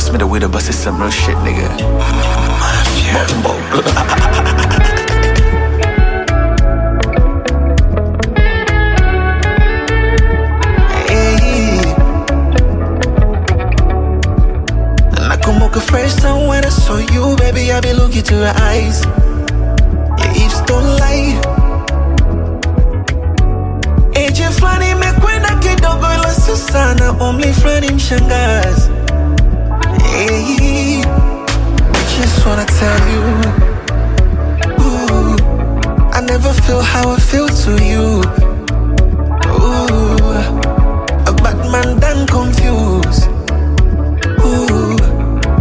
Pass me the weed, but it's some real shit, nigga. Mafia. Hey. Nakumbuka first time when I saw you, baby, I be looking to your eyes. Your hips don't lie. Age fulani imekwenda kidogo, ila sio sana. Umri fulani mshangazi. Hey, just wanna tell you, ooh, I never feel how I feel to you. Ooh, a bad man done confused. Ooh,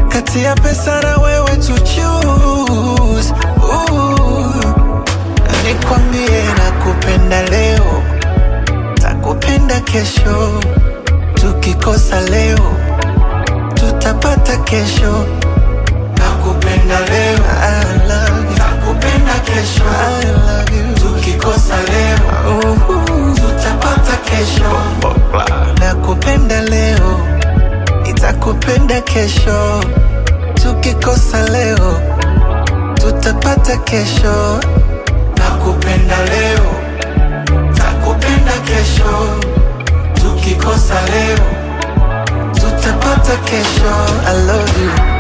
kati ya pesa na wewe to choose. Ooh, nikwambie nakupenda leo, takupenda kesho, tukikosa leo tutapata kesho. Nakupenda leo, I love you. Nakupenda kesho, I love you. Tukikosa leo, tutapata kesho. Nakupenda leo, nitakupenda kesho. Tukikosa leo, tutapata kesho. Nakupenda leo, takupenda kesho. Tukikosa leo, tutapata kesho. I love you.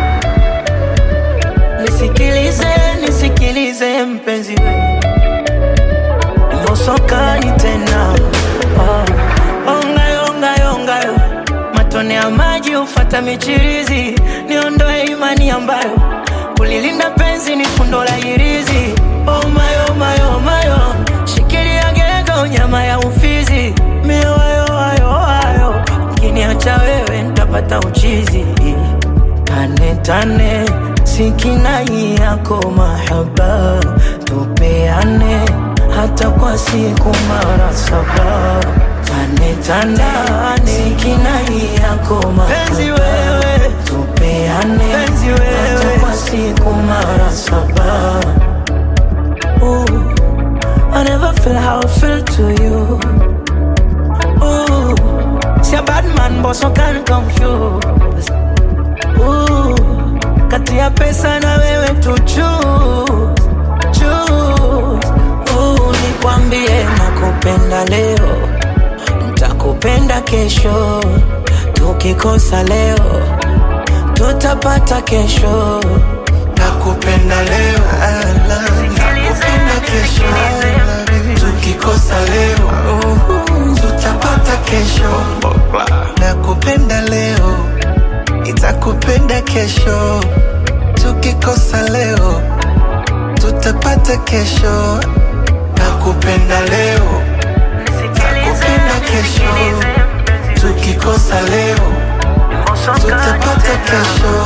Nisikilize, nisikilize mpenzi we, nimosokani tena oh. Ongayo, ongayo, ongayo, matone ya maji hufata michirizi, niondoe imani ambayo kulilinda penzi ni fundo la hirizi. Oh my, oh my, oh my, oh. Shikilia gego nyama ya ufizi, mioyo ayo ayo, ukiniacha wewe nitapata uchizi. Tane tane sikinai yako mahaba, tupeane hata kwa siku mara saba. Tane tane sikinai yako Penzi mahaba, wewe, tupeane penzi wewe, hata kwa siku mara saba. Ooh, I never feel how I feel to you. Ooh, see a bad man, but so can confuse. Ooh, kati ya pesa na wewe to choose, choose. Ooh, nikwambie nakupenda leo, nitakupenda kesho, tukikosa leo tutapata kesho. Nakupenda leo, I love you. nakupenda kesho. I love you. Tukikosa leo, tutapata kesho. Nakupenda leo, nitakupenda kesho. Tukikosa leo, tutapata kesho. Nakupenda leo, nakupenda kesho. Tukikosa leo, tutapata kesho.